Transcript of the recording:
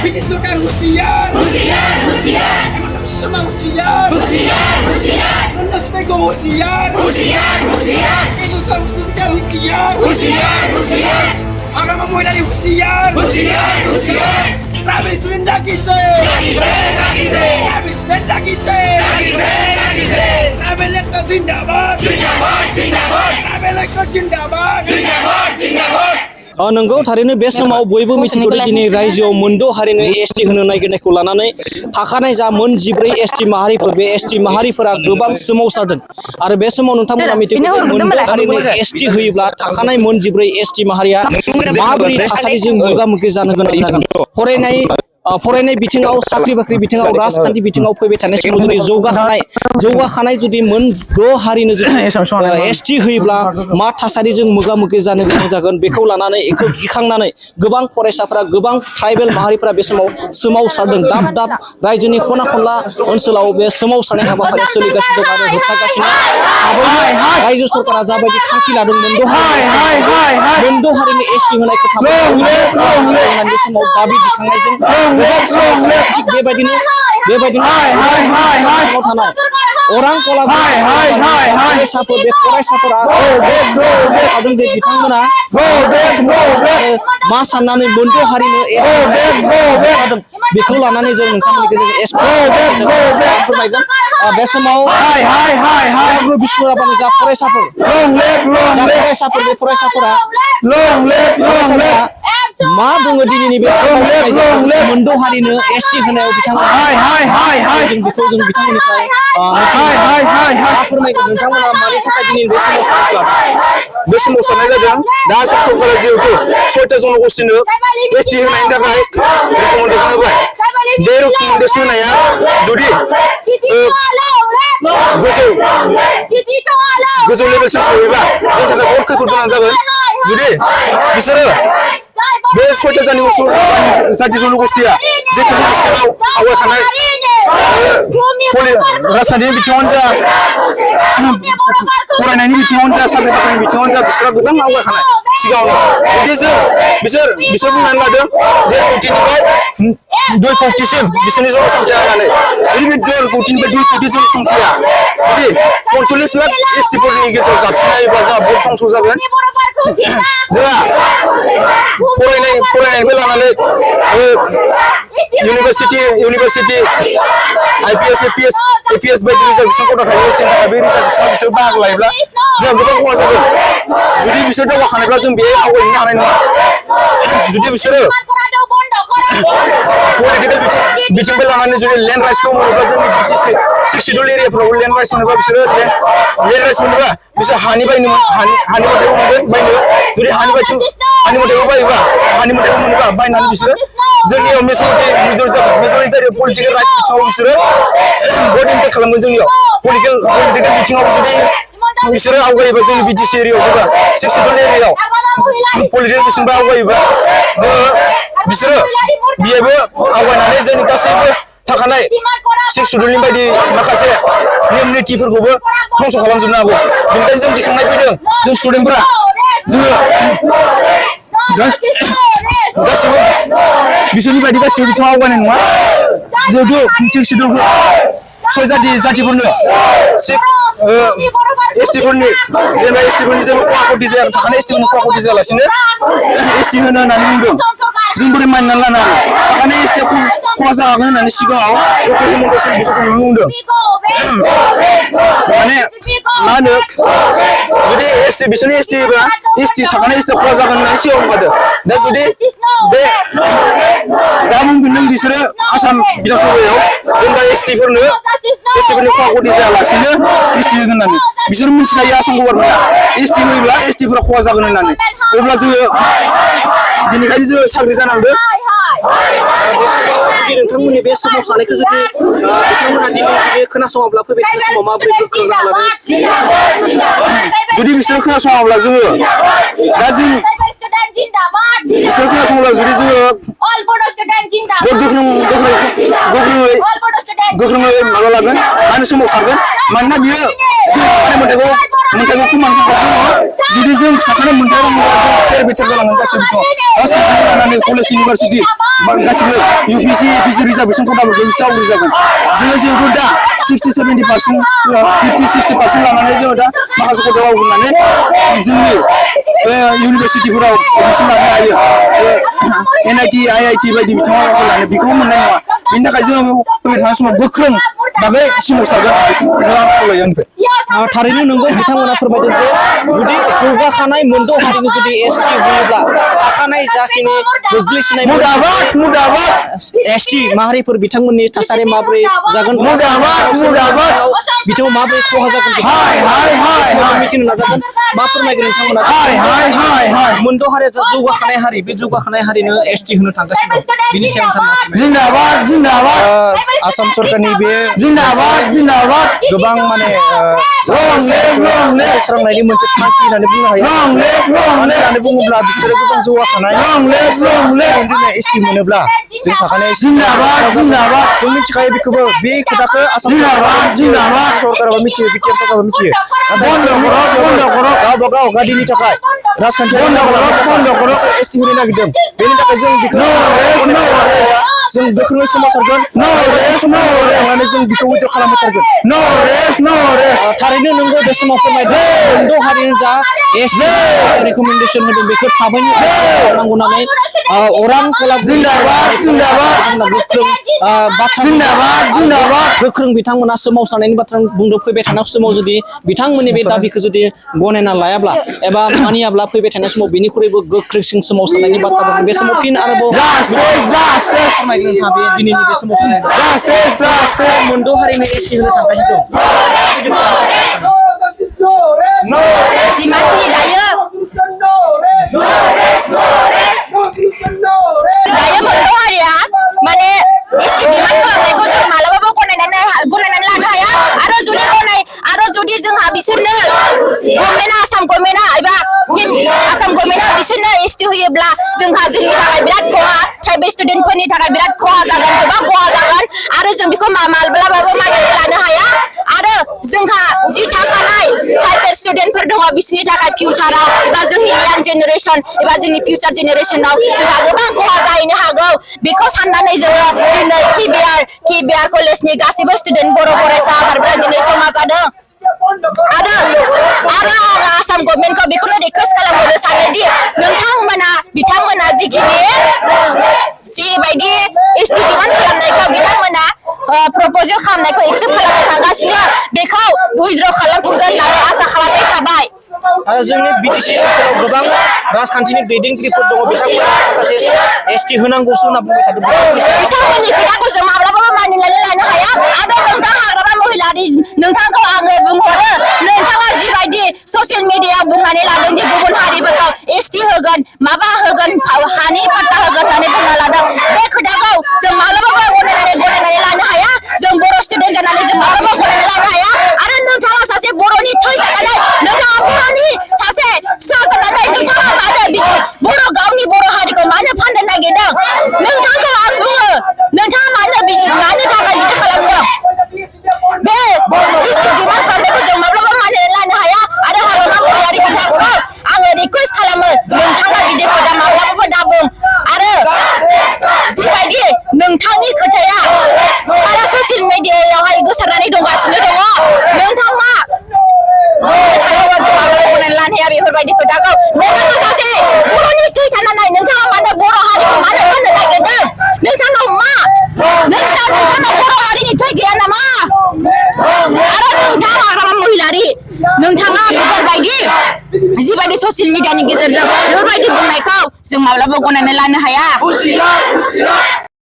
Bikin Sultan Husian. Emang semua Husian. Rendas Bego Husian. Bikin Sultan Husian. Agama mulai dari Husian. Rabi Surin Daki se. Rabi Surin Daki se. Rabi Lekta Zindabad. Rabi Lekta Zindabad. नंगौ थारैनो बे समाव बयबो मिथिगौ दिनै रायजोआव मोनद' हारिनो ST होनो नागिरनायखौ लानानै थाखानाय जा मोन 14 एसटि माहारिफोर बे एसटि माहारिफोरा गोबां सोमावसारदों आरो बे समाव नोंथांमोना मिथिगौ मोनद' हारिनो एसटि होयोब्ला थाखानाय मोन 14 एसटि माहारिया माबोरै थासारिजों मोगा-मोगि जानो गोनां जागोन फरायनाय बिथिङाव साख्रि बाख्रि बिथिङाव राजखान्थि बिथिङाव फैबाय थानाय समाव जुदि जौगाखानाय जुदि मोन 6 हारिनो जुदि एसटि होयोब्ला मा थासारिजों मोगा-मोगि जानो गोनां जागोन बेखौ लानानै एखौ गिखांनानै गोबां फरायसाफोरा गोबां ट्राइबेल माहारिफोरा बे समाव सोमावसारदों दाब रायजोनि खना खनला ओनसोलाव बे सोमावसारनाय हाबाफारिया सोलिगासिनो दं आरो होबथागासिनो थाबैनो रायजो सरकारा जाबायदि थांखि लादों मोनद' हारिनि एसटि होनायखौ थाबैनो समाव दाबि दिखांनायजों थिग बेबायदिनो थानाय अरां फरायसाफोरा बिथांमोना मा साननानै मोनद' हारिनो बेखौ लानानै जों नोंथांमोननि गेजेरजों फोरमायगोन बे समाव बिष्णुराभानि जा फरायसाफोर बे फरायसाफोरा मा बुङो दिनैनि बे मोनद' हारिनो एसटि होनायाव बिथांमोना जों बिथांमोननिफ्राय फोरमायगोन नोंथांमोना मानि थाखाय दिनै बे सोमावसारनाय जादों दा सरकारा जिहेतु 6टा जनगोष्ठीनो एसटि होनायनि थाखाय रेकमेन्डेसन होबाय बे रेकमेन्डेसन होनाया जुदि गोजौ लेभेलसिम सहैबा जोंनि थाखाय बहुत खैफोद गोनां जागोन जुदि बिसोरो बे 6टा जाथि जनगोष्ठीया जेथु बिथिङाव आवगायखानाय राजखान्थिनि बिथिङावनो जा फरायनायनि बिथिङावनो जा साख्रि बाख्रिनि बिथिङावनो जा बिसोरा गोबां आवगायखानाय सिगाङावनो जुदि बिसोर बुंनानै लादों 1.5 कोटिनिफ्राय 2 कोटिसिम बिसोरनि जनसंख्या होननानै जुदि बे 1.5 कोटिनिफ्राय 2 कोटि जनसंख्या जुदि 45 लाख एसटिफोरनि गेजेराव जाबसिननायोब्ला जोंहा बहुत धंस जागोन जोंहा फरायनायनिफ्राय लानानै इउनिभारसिटि आइपिएस एपिएस बायदि रिजार्भेसन कोटा थायो बे रिजार्भेसनाव बिसोर बाहागो लायोब्ला जोंहा गोबां खहा जागोन जुदि बिसोर दावगाखानायब्ला जों बेहाय आवगायनो हानाय नङा जुदि बिसोरो पलिटिकेल बिथिंनिफ्राय लानानै जुदि लेन्ड राइट्सखौ मोनोब्ला जोंनि बिटिसि 6 शिड्युल एरियाफ्राव लेन्ड राइट्स मोनोब्ला बिसोरो लेन्ड राइट्स मोनोब्ला बिसोर हानि मथाइखौ मोनगोन बायनो जुदि हानि मथाइखौ बायोबा हानि मथाइखौ मोनोबा बायनानै बिसोरो जोंनियाव मेजरिटि जायो पलिटिकेल राइट्स बिथिङाव बिसोरो भट इम्पेक्ट खालामगोन जोंनियाव पलिटिकेल बिथिङाव जुदि बिसोरो आवगायोबा जोंनि बिटिसि एरियायाव जेब्ला 6 शिड्युल एरियायाव पलिटिकेल बिथिंनिफ्राय आवगायोबा बिसोरो बेयावबो आवगायनानै जोंनि गासैबो थाखानाय 6 शिड्युलनि बायदि माखासे नेम नितिफोरखौबो धंस खालामजोबनो हागौ बेनिखायनो जों गिखांनाय फैदों जों स्टुडेन्टफोरा गासिबो बिसोरनि बायदि गासिबो बिथिङाव आवगायनाय नङा जिहेतु 6 शिड्युलखौ 6 जातिफोरनो एसटिफोरनि जेबो खहा खथि जाया थाखानाय एसटिफोरनि खहा खथि जायालासिनो एसटि होनो होननानै बुंदों जों बोरै मानिनानै लानो हानो थाखानाय एसटिया खहा जागोन होननानै सिगाङाव डक्टर हेमन्त बिश्वशर्माया बुंदों माने मा होनो जुदि बिसोरनि एसटि होयोबा थाखानाय एसटिया खहा जागोन होननानै सिगाङाव बुंखादों दा जुदि बे दा बुंफिनदों बिसोरो आसाम बिधानसभायाव जों दा एसटिफोरनि खहा खथि जायालासिनो एसटि होगोन होननानै बिसोर मिथिखायो आसाम गभर्नमेन्टआ एसटि होयोब्ला एसटिफोरा खहा जागोन होननानै अब्ला जोङो बेनिखायनो जोङो साग्रि जानांगोन जुदि नोंथांमोननि बे सोमावसारनायखौ जुदि बिथांमोना जुदि खोनासङाब्ला फैबाय थानाय समाव माबोरै गोख्रों जालांगोन जुदि बिसोर खोनासङाब्ला जोङो दा जों बिसोर खोनासङाब्ला जुदि जोङो गोख्रोङै माबा लागोन मानो सोमावसारगोन मानोना बियो जों थाखानाय मोन्थाइखौ खोमानो थाखाय जुदि जों थाखानाय मोन्थाइ थेर बेथेर जालांगोन गासैबो बिथिङाव राजखान्थिखौ लानानै कलेज इउनिभारसिटि गासिबो UPC APC रिजार्भेसन खथाफोरखौ बिसोर आवग्रिजागोन जोङो जिहेतु दा 60-70% 50-60% लानानै जोङो दा माखासे खथायाव आवग्रिनानै जोंनि इउनिभारसिटिफोराव एडमिसन लानो हायो NIT IIT बायदि बिथिङाव लानो बेखौ मोननाय नङा बेनि थाखाय जोङो फैबाय थानाय समाव गोख्रों बागै सोमावसारगोन बेखौनो आं खावलायो आंनिफ्राय थारैनो नंगौ बिथांमोना फोरमायदों जे जुदि जौगाखानाय मोनद' हारिनि जुदि ST होयोब्ला थाखानाय जाखिनि गोग्लैसोनाय ST माहारिफोर बिथांमोननि थासारि माबोरै जागोन बिथाङा माबोरै खहा जागोन मिथिनो नाजागोन मा फोरमायगोन नोंथांमोना मोनद' हारिया जौगाखानाय हारि बे जौगाखानाय हारिनो ST होनो थांगासिनो दं बिनि सायाव नोंथाङा आसाम सरकारनि बे गोबां माने सुस्रांनायनि मोनसे थांखि होननानै बुंनो हायो मानो होननानै बुङोब्ला बिसोरो गोबां जौगाखानाय ST मोनोब्ला जों थाखानाय जों मिथिखायो बेखौबो बे खोथाखौ आसाम सरकाराबो मिथियो BTR सरकाराबो मिथियो गावबा गाव गादिनि थाखाय राजखान्थियारि ST होनो नागिरदों बेनि थाखाय जों बेखौ जों गोख्रोङै सोमावसारगोन जों बेखौ उइद्र खालामथारगोन थारैनो नंगौ बे समाव फोरमायदों मोनद' हारिनि जा ST रेकमेन्डेसन होदों बेखौ थाबैनो खालामनांगौ होननानै अरां गोख्रों बिथांमोना सोमावसारनायनि बाथ्रा बुंदों फैबाय थानाय समाव जुदि बिथांमोननि बे दाबिखौ जुदि गनायना लायाब्ला एबा मानियाब्ला फैबाय थानाय समाव बेनिख्रुइबो गोख्रैसिन सोमावसारनायनि बाथ्रा बुंदों बे समाव फिन आरोबाव दिनैनि बे सोमावसारनाय मोनद' हारिनि ST होनो थांगासिनो दायो मोनद' हारिया माने ST डिमान्ड खालामनायखौ जों मालाबाबो गनायनानै लानो हाया आरो जुदि जोंहा बिसोरनो आसाम गभर्नमेन्टआ एबा आसाम गभर्नमेन्टआ बिसोरनो ST होयोब्ला जोंहा जोंनि थाखाय बिराद खहा ट्राइबेल स्टुडेन्टफोरनि थाखाय बिराद खहा जागोन गोबां खहा जागोन आरो जों बेखौ माब्लाबाबो मानिनानै लानो हाया आरो जोंहा जि थाखानाय ट्राइबेल स्टुडेन्टफोर दङ बिसोरनि थाखाय फिउचाराव एबा जोंनि यां जेनेरेसन एबा जोंनि फिउचार जेनेरेसनाव जोंहा गोबां खहा जाहैनो हागौ बेखौ साननानै जोङो दिनै KBR कलेजनि गासैबो स्टुडेन्ट बर' फरायसा आफादफोरा दिनै जमा जादों आरो आसाम गभर्नमेन्टखौ बेखौनो रिक्वेस्ट खालामनो सानोदि बिथांमोना जिबायदि ST डिमान्ड खालामनायखौ बिथांमोना प्रप'जल खालामनायखौ एक्सेप्ट खालामनो थांगासिनो बेखौ उइद्र खालामफिनगोन होननानै आसा खालामनाय थाबाय आरो जोंनि BTC ओनसोलाव गोबां राजखान्थिनि दैदेनगिरिफोर दङ बिथांमोना माखासे ST होनांगौसो होनना बुंबाय थादों बिथांमोननि खोथाखौ जों माब्लाबाबो मानिनानै लानो हाया आरो नोंथां हाग्रामा महिलारि नोंथांखौ आङो बुंहरो नोंथाङा जिबायदि ससियेल मिडियायाव बुंनानै लादों दि गुबुन हारिफोरखौ ST होगोन माबा होगोन हानि पाट्टा होगोन होननानै बुंना लादों बे खोथाखौ जों माब्लाबाबो गनायनानै लानो हाया जों बर' स्टुडेन्ट जानानै जों माब्लाबाबो गनायनानै लानो हाया आरो नोंथाङा सासे बर'नि थै जानानै नोंथाङा बर'नि सासे फिसा जानानै नोंथाङा मानो बिदि गावनि बर' हारिखौ मानो फाननो नागिरदों नोंथांखौ आं बुङो नोंथाङा मानो थाखाय बिदि खालामदों बे ST डिमान्ड खालामनायखौ जों माब्लाबा मानिनानै लानो हाया आरो हाग्रामा महिलारि बिथांखौ आङो रिक्वेस्ट खालामो नोंथाङा बिदि खोथा माब्लाबाबो दाबुं आरो जिबायदि नोंथांनि खोथाया सारा ससियेल मिडियायावहाय गोसारनानै दंगासिनो दङ नोंथाङा गनायनानै लानो हाया बेफोरबायदि खोथाखौ नोंथाङा सासे बर'नि थै थानानै नोंथाङा मानो बर' हारिखौ मानो फाननो नागिरदों नोंथांनाव नोंथांनाव बर' हारिनि थै गैया नामा आरो नोंथाङा हाग्रामा महिलारि नोंथाङा बेफोरबायदि जिबायदि ससियेल मिडियानि गेजेरजों बेफोरबायदि बुंनायखौ जों माब्लाबा गनायनानै लानो हाया